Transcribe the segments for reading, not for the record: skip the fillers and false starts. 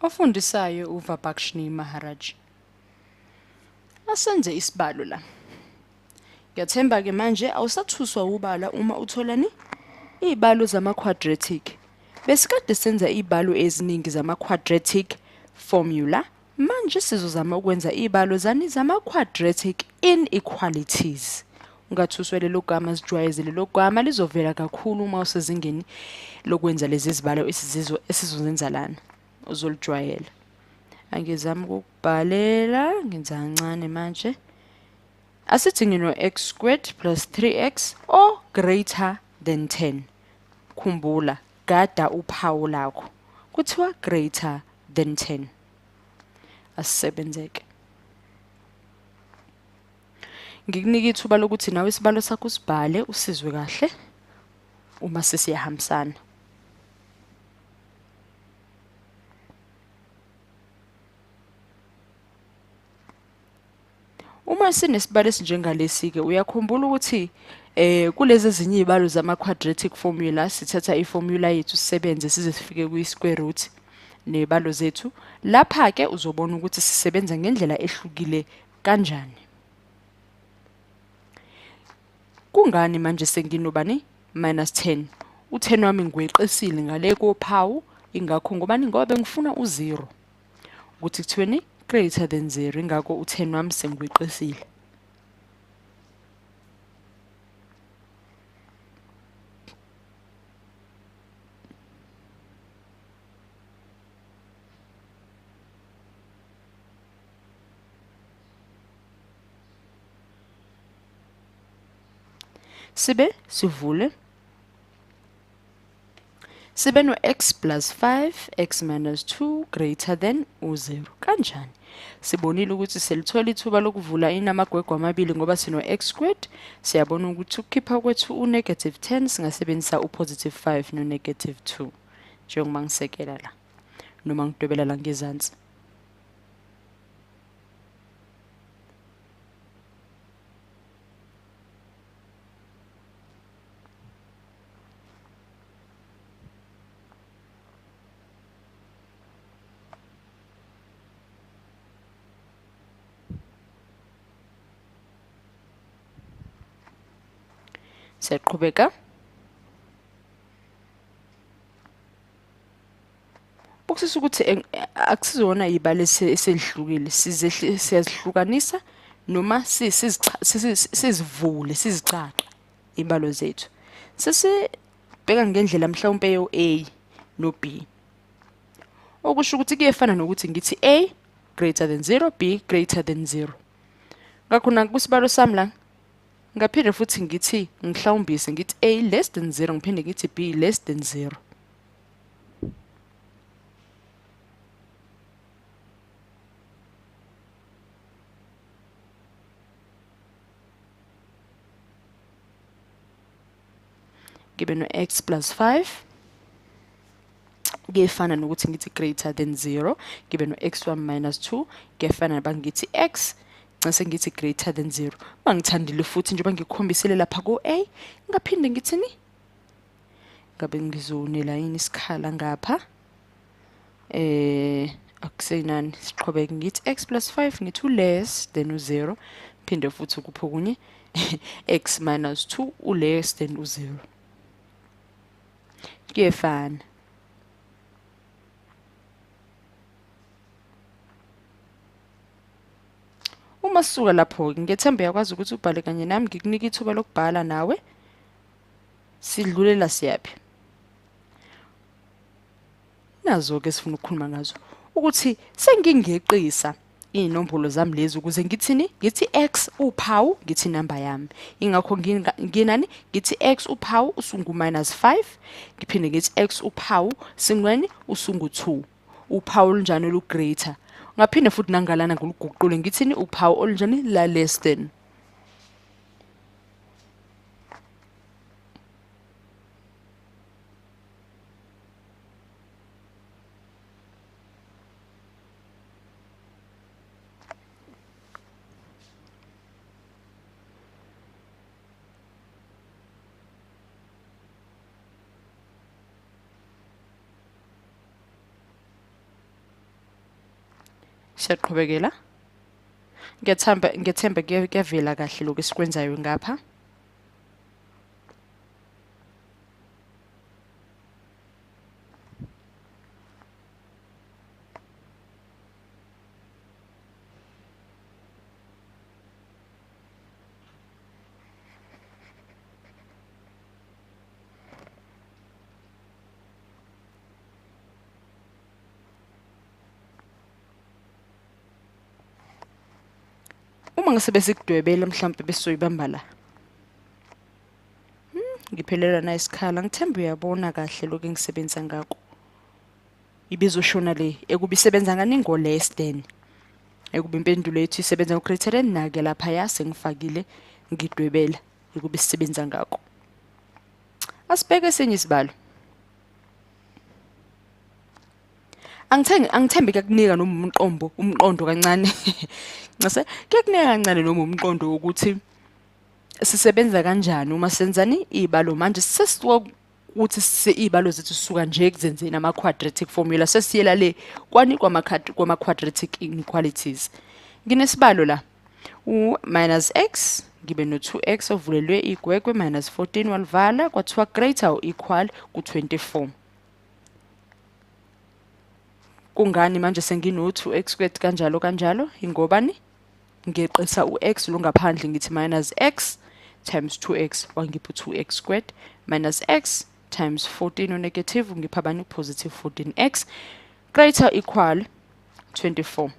Ofundisayo uVabakshnee Maharaj. Asenze isibalo la. Ngiyathemba-ke manje awusathuswa ubala uma utholani? Iy'balo zama-quadratic. Besikade senza iy'balo eziningi zama-quadratic formula. Manje sizozama ukwenza iy'balo zani zama-quadratic inequalities. Ungathuswa lelo gama, zijwayeze lelo gama, lizovela kakhulu uma usezingeni lokwenza lezi zibalo esizozenza lana. Uzolijwayela. Angizami ukukubhalela, ngenza kancane manje. Asithi ngino-x squared plus 3x or greater than 10. Khumbula, gada uphawu lakho. Kuthiwa greater than 10. Asisebenzeke. Ngikunika ithuba lokuthi nawe isibalo sakho usibhale usizwe kahle uma sesiyahambisana. Uma sinesibalo esinjengalesi-ke uyakhumbula ukuthi kulezi ezinye iy'balo zama-quadratic formula sithatha iformula yethu sisebenze size sifike kwi-square root ney'balo zethu. Lapha-ke uzobona ukuthi sisebenza ngendlela ehlukile kanjani. Kungani manje senginobani? Minus 10. U-10 wami ngiweqisile ngale kophawu, ingakho ngobani? Ngoba bengifuna u-0. Ukuthi kuthiweni? Greater than 0, ingakho u-10 wami sengiweqisile. Sibe sivule sibe no x plus 5 x minus 2 greater than u0. Kanjani? Sibonile ukuthi selithola ithuba lokuvula inamagwegwe amabili ngoba sino x squared. Siyabona ukuthi ukukhipha kwethu u-negative 10 singasebenzisa u-positive 5 no-negative 2 njengoba ngisekela la noma ngidwebela la ngezansi. Siyaqhubeka. Bukusisa ukuthi akusizona ibala eselihlukile, siyazihlukanisa noma sizivule, sizicace ibalo zethu. Sesibheka ngendlela mhlawumbe yo A no B. Okusho ukuthi kuyefana nokuthi ngithi A greater than 0, B greater than 0. Ngakho nakusibalo sami la ngaphinde futhi ngithi ngihlawumbise ngithi A less than 0, ngiphinde ngithi B less than 0. Ngibe no x plus 5 kuyefana nokuthi ngithi greater than 0, ngibe no x1 minus 2 kuyefana noba ngithi x ngase ngithi greater than 0. Mangithandile futhi njengoba ngikukhombisile lapha ku A, ngaphinde ngithini? Ngabe ngizonela yini isikhala ngapha? Akusenani, siqhubeke ngithi x plus 5 ngithi less than u0, phinde futhi kupho kunye x minus 2 u less than u0. Kuyefana. Uma sisuka lapho ngiyethemba uyakwazi ukuthi ubhale kanye nami, ngikunika ithuba lokubhala nawe. Sidlulela siyaphi? Nazo ke sifuna ukukhuluma ngazo ukuthi sengingeqisa iy'nombolo zami lezi ukuze ngithini? Ngithi x uphawu, ngithi inamba yami. Ingakho nginani? Ngithi x uphawu usungu minus 5, ngiphinde ngithi x uphawu singweni usungu 2. Uphawu olunjani olu greater. Ngaphinde futhi nangalana ngoluguqule ngithini? Uphawu olunjani la less than. Siyaqhubekela. Ngiyathemba kuyavela kahle lokhu esikwenzayo ngapha. Uma ngase besikudwebela mhlawumbe besizoyibamba la. Ngiphelelwa na isikhala, ngithemba uyabona kahle lokhu engisebenza ngako. Ibizoshona le ekuba isebenza ngani ngo less than. Ekuba impendulo yethu isebenza ngo greater than, nake laphaya sengifakile ngidwebela ekuba isebenza ngako. Asibheke esinye isibalo. Angithembi kuyakunika noma umqondo kancane. Ngase kuyakunika kancane noma umqondo wokuthi sisebenza kanjani uma senzani izibalo manje. Sesisuka ukuthi izibalo zethu sisuka nje ekuzenzeni ama-quadratic formula, sesiyela le kwani kwama-quadratic inequalities. Nginesibalo la u-minus x ngibe no-2x ovulelwe igwegwe minus 14 walivala kwathiwa greater or equal ku-24. Kungani manje sengino-2x squared kanjalo kanjalo? Ingobani? Ngeqisa u-x lo ngaphandle ngithi minus x times 2x wangipha 2x squared minus x times 14 o-negative ungipha bani? Positive 14x greater equal 24.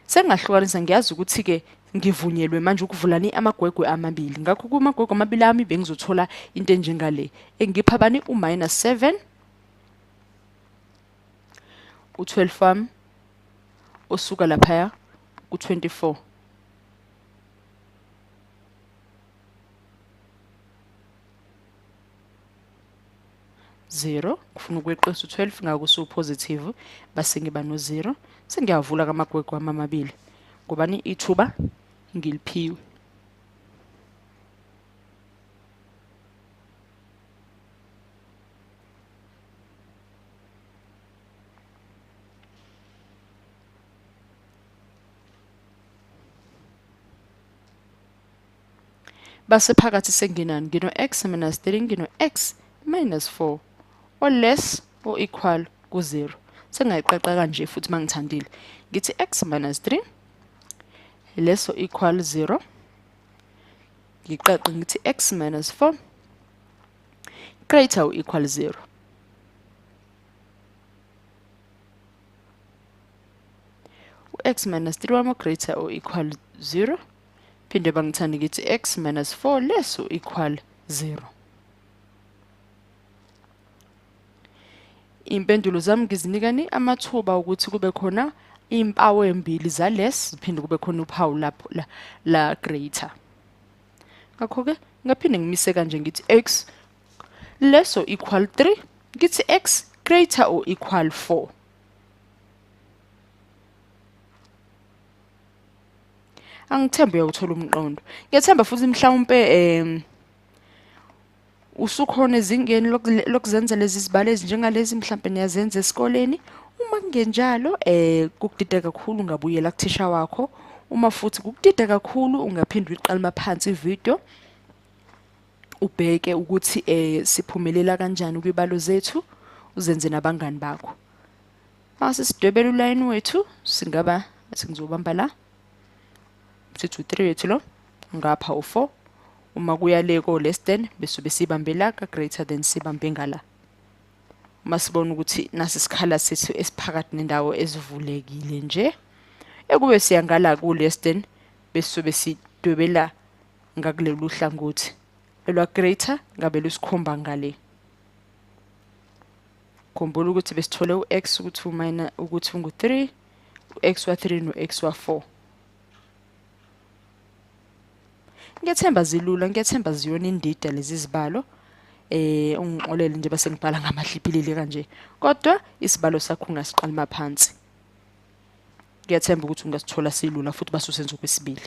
Sengingahlukanisa, ngiyazi ukuthi-ke ngivunyelwe manje ukuvulani amagwegwe amabili. Ngakho kumagwegwe amabili ami bengizothola into enjengale engipha bani? U-minus 7 u-12 wami osuka laphaya ku-24. 0 kufuna ukweqisa u-12 ngakho usu-positive base ngiba no-0. Sengiyavula kamagwegwe ami amabili ngobani? Ithuba ngiliphiwe. Base phakathi senginani? Ngino x minus 3, ngino x minus 4 or less or equal ku-0. Sengayiqaqa kanje futhi mangithandile. Ngithi x minus 3 less or equal 0. Ngiqaqe ngithi x minus 4 greater or equal 0. U-x minus 3 wami greater or equal 0. Phinde bangithande ngithi x minus 4 less or equal 0. Impendulo zami ngizinikani amathuba ukuthi kube khona impawu embili za less, ziphinde kube khona uphawu lapho la greater. Ngakho-ke ngaphinde ngimise kanje ngithi x less or equal 3, ngithi x greater or equal 4. Angithembi uyawuthola umqondo. Ngiyathemba futhi mhlawumpe usukhona ezingeni lokuzenza lezi zibalo ezinjengalezi, mhlawumbe niyazenza esikoleni. Uma kungenjalo kukudida kakhulu ungabuyela kuthisha wakho. Uma futhi kukudida kakhulu ungaphinde uyiqale phansi ividiyo ubheke ukuthi siphumelela kanjani kwibalo zethu, uzenze nabangani bakho. Mase sidwebela ulayini wethu, singaba sengizobamba la sithi u3 wethu lo, ngapha u4. Uma kuya le ko less than bese besibambe la ka greater than sibambe ngala. Uma sibona ukuthi nasi isikhala sethu esiphakathi nendawo ezivulekile nje, ekube siya ngala ku less than bese besidwebela ngakulelu hlangothi elwa greater ngabe lusikhomba ngale. Khumbula ukuthi besithole u-x ukuthi u-minus ukuthi ungu-3, u-x wa-3 no-x wa-4. Ngiyathemba zilula, ngiyathemba ziyona indida lezi zibalo. Ungixolele nje bese ngibhala ngamahlipilili kanje, kodwa isibalo sakho ungasiqalima phansi. Ngiyathemba ukuthi ungasithola silula futhi basusenza okwesibili.